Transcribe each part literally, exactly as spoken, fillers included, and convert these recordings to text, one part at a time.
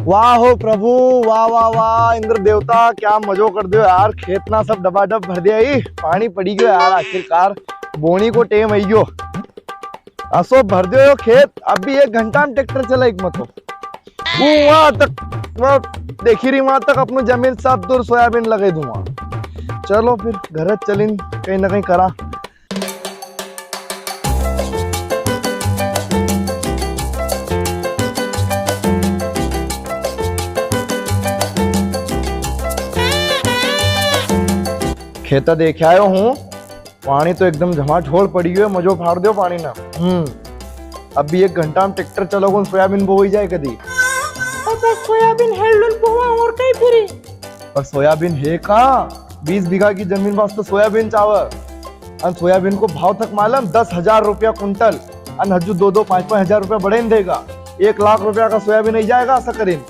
वाह हो प्रभु, वाह, वाह, वाह, इंद्र देवता, क्या मजो कर दियो यार। खेत ना सब डबाडब भर दिया ही, पाणी पड़ी गयो यार, आखिरकार बोणी को टेम आई गयो। असो भर दियो यो खेत, अभी एक घंटा में ट्रैक्टर चला एक मतो। वो वहां तक, वो देखी रही, वहां तक अपनी जमीन सब दूर सोयाबीन लगे दूंगा। चलो फिर घर चलिन, कहीं ना कहीं करा। खेता देख आयो हूँ, पाणी तो एकदम झमाझोल पड़ी हुई है, मजो फाड़ दियो पाणी ना। हम्म, अभी एक घंटा में ट्रैक्टर चलोगो, सोयाबीन बोई जाए कदी। अब बस सोयाबीन हेलडुल बोवा और कहीं फिरी। पर सोयाबीन है कहाँ? बीस बीघा की जमीन वास्ते सोयाबीन चावे। अन सोयाबीन को भाव तक मालूम, दस हजार रुपया कुंटल। अन हजू दो दो पाँच पाँच हजार रुपया बढ़े न देगा। एक लाख रुपया का सोयाबीन ही जाएगा ऐसा करीन।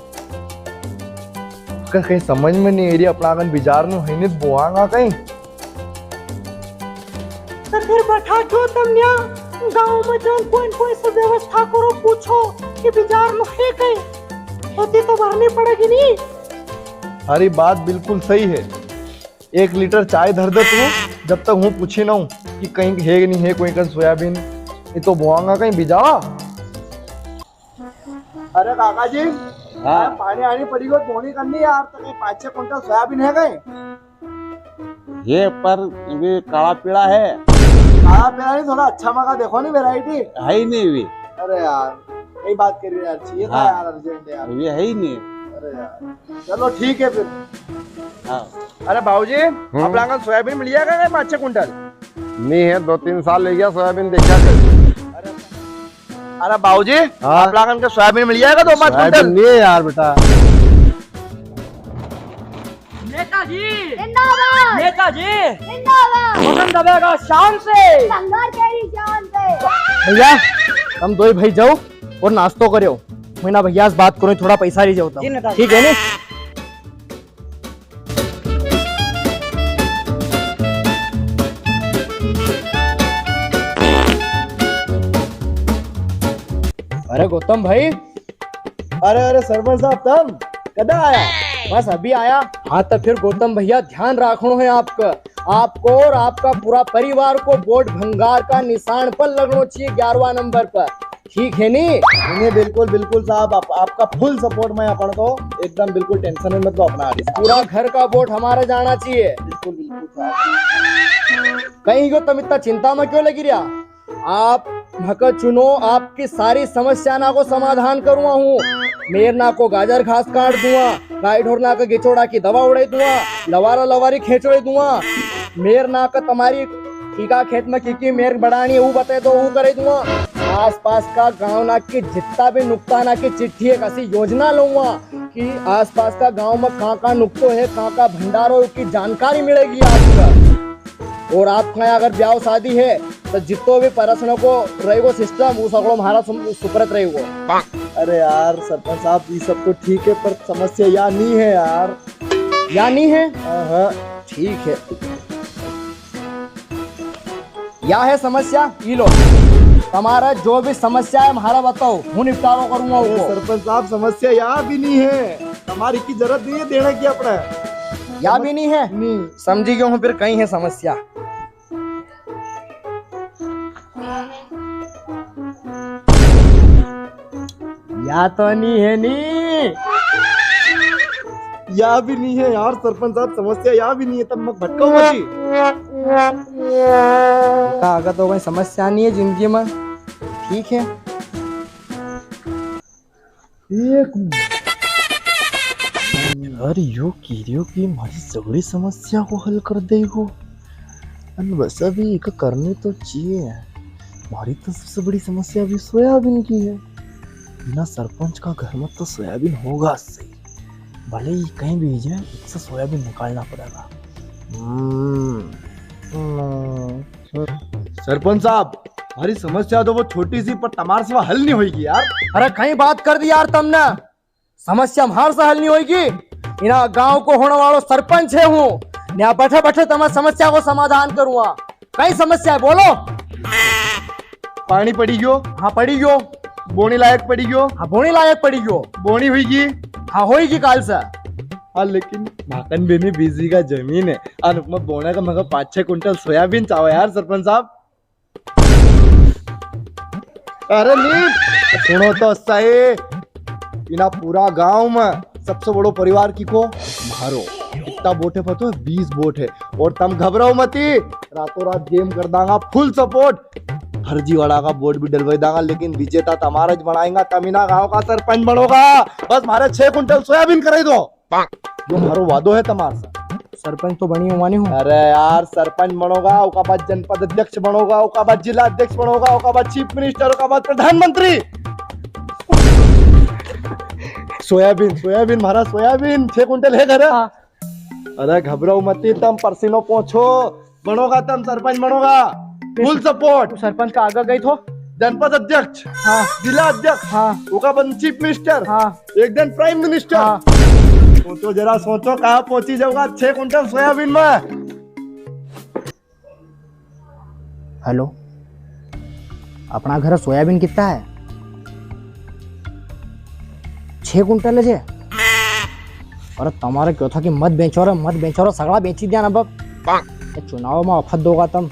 क-, कहीं समझ में नहीं आ रही, अपना कन बिजार नु है नहीं, बोआंगा कहीं। तो फिर बैठा क्यों तम न्या? गांव में जाओ, कोई न कोई से व्यवस्था करो, पूछो कि बिजार नु है कहीं। खेती तो भरनी पड़ेगी नी। थारी बात बिल्कुल सही है। एक लीटर चाय धर दे तू, जब तक हूँ पूछी ना हूँ कि कहीं है कि नहीं है कोई कन सोयाबीन, नहीं तो बोआंगा कहीं बिजावा। अरे काका जी, हाँ। पाणी आणी पड़ी गो, बोणी करनी यार, तो कहीं पाँच छह कुंटल सोयाबीन है कहीं? ये पर भी काला पीला है। काला पीला नहीं, थोड़ा अच्छा मगा देखो नी, वैरायटी। है ही नहीं भी। अरे यार, कई बात करी यार, चाहिए था हाँ। यार, अर्जेंट यार। ये है ही नहीं। अरे यार, चलो ठीक है फिर। हाँ। अरे बाबूजी, हम्म। अपना कन सोयाबीन मिल जाएगा क्या पाँच छह कुंटल? नहीं है, दो तीन साल ले गया सोयाबीन, देखा कर। अरे, अरे बाबूजी, हाँ। अपना कन के सोयाबीन मिल जाएगा दो पाँच सोयाबीन कुंटल? नहीं है यार बेटा। नेताजी जिंदाबाद। नेताजी जिंदाबाद। वतन दबेगा शान से। संघर्ष तेरी जान से। भैया, तम दोई भाई जाओ और नाश्तो करो। मैं ना भैया से बात करूँ, थोड़ा पैसा ले जाओ तम। जी नेताजी। ठीक है नी? अरे गौतम भाई, अरे, अरे, सरपंच साहब, तम कदा आया? बस अभी आया। हाँ, तो फिर गौतम भैया, ध्यान रखनो है आपका, आपको और आपका पूरा परिवार को वोट भंगार का निशान पर लगना चाहिए, ग्यारहवाँ नंबर पर, ठीक है नी? नहीं, नहीं, बिल्कुल, बिल्कुल साहब, आप, आपका full support में अपन तो, एकदम बिल्कुल tension में मत लो अपना आदमी साहब। पूरा घर का वोट हमारा जाना चाहिए। बिल्कुल, बिल्कुल साहब। कहीं को तम इतना चिंता में क्यों लगी रहा? आप मके चुनो, आपकी सारी समस्या ना को समाधान करूँगा हूँ। मेर ना को गाजर घास काट दूंगा, गाय ढोर ना के गिचोड़ा की दवा उड़ाई दूंगा, लवारा लवारी खेचोड़ी दूंगा। मेर ना के तमारी कीका खेत में कीकी मेर बढ़ानी है, वो बताई दो, वो करे दूंगा। आसपास का गांव ना की जितना भी नुकता ना की चिट्ठी एक ऐसी योजना लूंगा कि आसपास का गांव में कहाँ कहाँ नुकतो है, कहाँ कहाँ भंडारो की जानकारी मिलेगी आपका। और आपका यहाँ अगर ब्याव शादी है, तो जितो भी परसने को रहेगो system, वो सगळो म्हारा सुम-, सुपरत रहेगो। अरे यार, सरपंच साहब, ये सब तो ठीक है, पर समस्या या नी है यार। या नी है? हाँ, हाँ। ठीक है। या है समस्या, ई लो। तमारा जो भी समस्या है, म्हारा बताओ, हूँ निपटारो करूंगा अरे उको। सरपंच साहब, समस्या या भी नी है। तमारी की जरूरत नी है देने की अपने। या भी नी है? नी। समझी गयो हूँ, फिर कई है समस्या। या तो नी है नी। या भी नी है यार सरपंच साहब, समस्या या भी नी है, तम मत भटकाओ मची। का आगे तो कोई समस्या नी है जिंदगी में, ठीक है। एक मिनट। अरे, यो की रियो कि म्हारी सगळी समस्या को हल कर देगो। अन वैसा भी इका करनी तो चाहिए। म्हारी तो सबसे बड़ी समस्या भी सोयाबीन की है। बिना सरपंच का घर में तो सोयाबीन होगा सही, भले ही कई भी है, इससे सोयाबीन निकालना पड़ेगा। हम्म, हम्म। सरपंच साहब, म्हारी समस्या तो वो छोटी सी, पर तमार से हल नी होगी यार। अरे कई बात कर दी यार तमने, समस्या म्हार से हल नी होगी। इना गांव को होने वालो सरपंच है हूँ, यहाँ बैठे बैठे तमारी समस्या को समाधान करूँगा। कई समस्या है बोलो। पानी पड़ी गयो। हाँ पड़ी गयो। बोनी लायक पड़ी गयो। हाँ बोनी लायक पड़ी गयो। बोनी हुई गई। हाँ, होई की काल से। हाँ, लेकिन माकन भी नी बीस बीघा जमीन है। अन उपमा बोने का मगर पाँच छह कुंटल सोयाबीन चावे यार सरपंच साहब। अरे नी, सुनो तो सही, इना पूरा गांव में सबसे बड़ो परिवार की को? म्हारो। कितना वोट है पता है? बीस वोट है। और तम घबराओ मती, रातों रात गेम कर दांगा full support। फर्जी वाला का वोट भी डलवाई दांगा, लेकिन विजेता तमारा ज बनाएगा, तम इना गांव का सरपंच बनोगा। बस म्हारे छह कुंटल सोयाबीन कराई दो। जो म्हारो वादो है तमार से। सरपंच तो बनी हुआ नहीं हूँ। अरे यार, सरपंच बनोगा, ओका बाद जनपद अध्यक्ष बनोगा, ओका बाद जिला अध्यक्ष बनोगा, ओका बाद चीफ मिनिस्टर, ओका बाद प्रधानमंत्री। सोयाबीन, सोयाबीन, म्हारा सोयाबीन, छह कुंटल है घर। हाँ। अरे घबराओ मती, तम परसीनो पोंछो, बनोगा तम सरपंच बनोगा, full support। तू सरपंच का आगे गई थो? जनपद अध्यक्ष, हाँ। जिला अध्यक्ष, हाँ। ओका बाद चीफ मिनिस्टर, हाँ। एक दिन प्राइम मिनिस्टर। हाँ। सोचो जरा, सोचो कहाँ पहुंची जाओगा छह कुंटल सोयाबीन में। हेलो, अपना घर सोयाबीन कितना है? छह कुंटल है जे। अरे तमारे क्यों था कि मत बेचो रे, मत बेचो रे, सगळा बेची दिया ना बाप। ये चुनाव में आफत दोगा तम।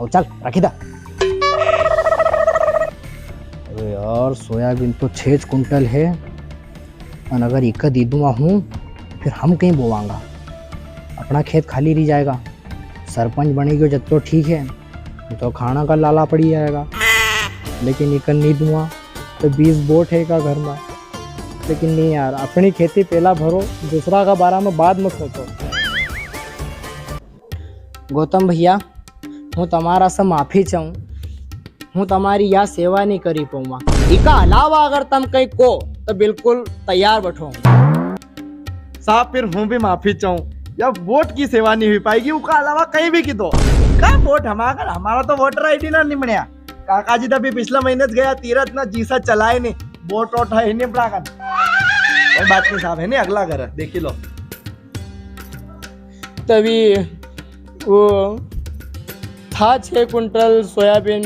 और चल, रखी दा। अरे यार, सोयाबीन तो छह कुंटल है, और अगर इका दी दूंगा हूँ, फिर हम कहीं बोवांगा? अपना खेत खाली रह जाएगा। सरपंच बनी गयो जब तो ठीक है, तो खाना का लाला पड़ी जाएगा, लेकिन इका नी दूंगा तो बीस वोट है का घर में। लेकिन नहीं यार, अपनी खेती पहला भरो, दूसरा का बारे में बाद में सोचो। गौतम भैया, हूँ तमारा से माफी चाहूँ, हूँ तमारी या सेवा नहीं करी पाऊंगा। इका अलावा अगर तम कहीं को तो बिल्कुल तैयार बैठो। साहब, फिर हूँ भी माफी चाहूँ, या वोट की सेवा नहीं हुई पाएगी, उका अलावा कहीं भी की दो। का वोट हमारा, हमारा तो वोटर आईडी ना निमणिया। काका जी तो अभी पिछला महीने गया तीरथ ना, जीसा चलाए नहीं, वोट वोट है नहीं अपना कन। कोई बात नहीं साहब, है नहीं, अगला घर है, देखी लो। तभी वो था छह कुंटल सोयाबीन।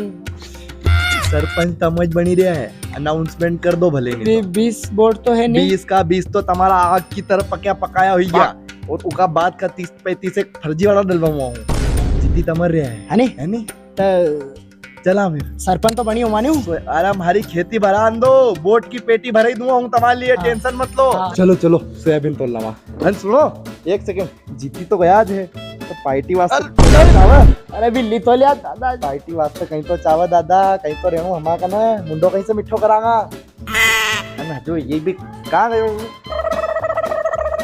सरपंच तमज बनी रहा है, अनाउंसमेंट कर दो भले नहीं बी-, तो। बीस वोट तो है नहीं। बीस का बीस तो तमारा आग की तरह पकाया पकाया हुई गया। हाँ। और उका बाद का तीस पैंतीस एक फर्जी वाला डलवा हुआ हूँ। जीती तमर रहा है। है नहीं? है नहीं? तो चला फिर। सरपंच तो बनी हुआ नहीं हूँ। अरे, हमारी खेती भरा दो, वोट की पेटी भराई दूंगा हूँ तुम्हारे लिए, हाँ। टेंशन मत लो। हाँ। चलो, चलो, सोयाबीन तोल लावा। अरे सुनो, एक सेकंड, जीती तो गया आज है, तो पार्टी वास्ते अरे, चावा? अरे, बिल्ली तो लिया दादा। पार्टी वास्ते कहीं तो चावा दादा, कहीं तो रहूं हमारा कने, मुंडो कहीं से मिठो करांगा। है ना, जो ये भी कहाँ गयो?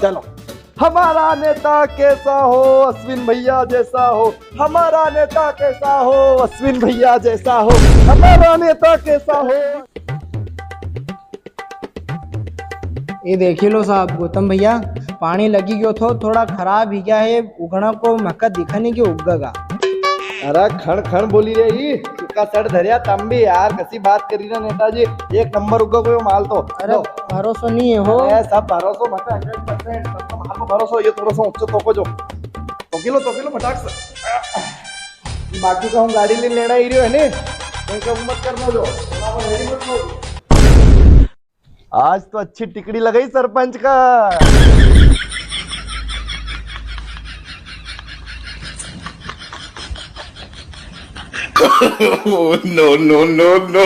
चलो, हमारा नेता कैसा हो, अश्विन भैया जैसा हो। हमारा नेता कैसा हो, अश्विन भैया जैसा हो। हमारा नेता कैसा हो। ये देखी लो साहब, गौतम भैया, पानी लगी गयो थो, थोड़ा खराब ही गया है, उगना को मक्का दिखा नहीं कि उगेगा। अरे खण खण बोली रे ही, उका सड़ धरिया तम भी यार, कसी बात करी ना नेताजी, एक नंबर उगा कोई माल तो। अरे लो। भरोसो नहीं है हो। अरे सब भरोसो मत, हंड्रेड परसेंट, सब तो माल को भरोसो, ये थोड़ा सा ऊंचो तोको जो। तोकी लो, तोकी लो फटाक से। बाकी तो हम गाड़ी ले लेना ही रह्यो है ने, कोई कम मत करना जो, थोड़ा बहुत ready मत हो। आज तो अच्छी टिकड़ी लगाई सरपंच का। Oh, no, no, no, no।